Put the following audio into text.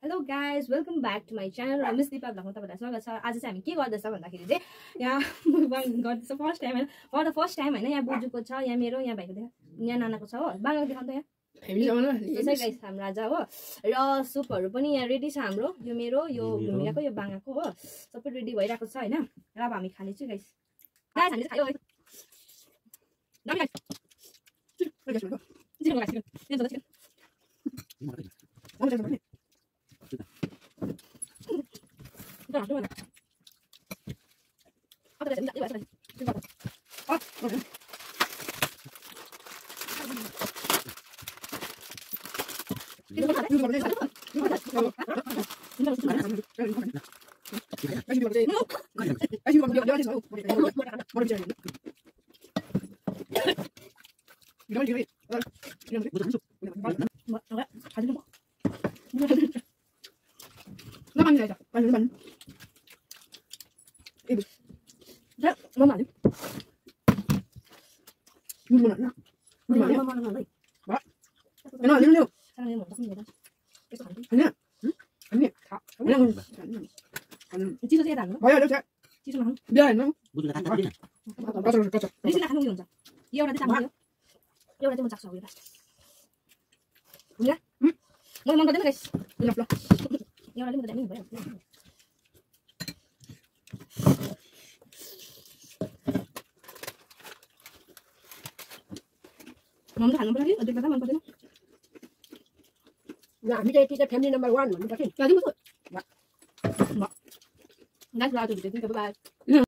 Hello guys, welcome back to my channel. I'm Miss Deepa Vlog. तपाईहरुलाई स्वागत छ। आज चाहिँ हामी के गर्दैछ भन्दाखेरि चाहिँ यहाँ मुकबाङ गर्दैछ फर्स्ट टाइम हैन। फर द फर्स्ट टाइम हैन। यहाँ बोजुको छ, यहाँ मेरो, यहाँ भाइको देखा, यहाँ नानाको छ हो। बाङको देखाउँ त यहाँ। त्यसै गाइस हाम्रो आज हो। र सुपहरु पनि यहाँ रेडी छ हाम्रो। यो मेरो, यो भूमिकाको, यो बाङाको हो। सबै रेडी भइराको छ हैन। र अब हामी खाने छु गाइस। गाइस हामीले खायो है। नम गाइस। Chicken guys, chicken. यो chicken. Mom tuh berarti ada kata mana tadi? Nah, kita tiga family number 1 mana tadi? Tadi betul. Enggak. Enggak selalu gitu, bye bye.